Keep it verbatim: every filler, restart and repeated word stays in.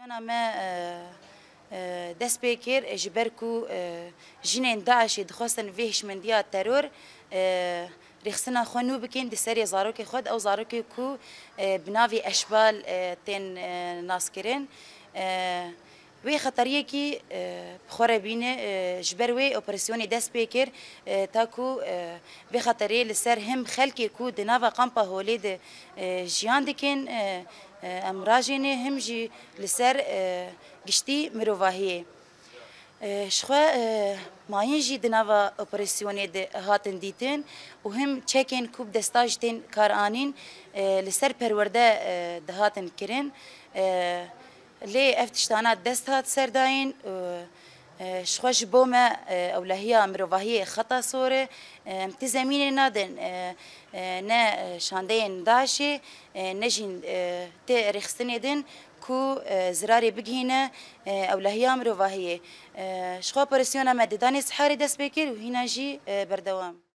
Me e, e, dest pê kir, e, ji ber ku e, jinên DAIŞê dixwestin vê hişmendiya teror e, rêxistina xwe nû bikin di serê zarokê xwe de, ew zarokê ku e, bi navê Eşbal e, tên e, naskirin. E, wê xeteriyekî e, bi xwe re bîne, e, ji ber wê operasyonê dest pê kir, e, ta ku e, vê xeterê li ser him xelkê ku di nava kampa Holê de e, jiyan dikin, e, e, em rajêne, him jî li ser e, giştî mirovahiyê. E, ji xwe e, mayîn jî di nava operasyonê de hatin dîtin û him çekên ku bi desta jî tên kar anîn e, li ser perwerde e, dihatin kirin. E, lê ev tiştana dest hat serdayîn û e, ji xwe ji bo me e, ewlehiya mirovahiyê xeta sor e. E, em ti zemînê nadin e, e, ne e, şandeyên DAIŞê, e, ne jî e, tê rêxistinê din ku e, zirarê bigihîne e, ewlehiya mirovahiyê. E, ji xwe operasyona me di danê siharê dest pê kir û hîna jî e, berdewam.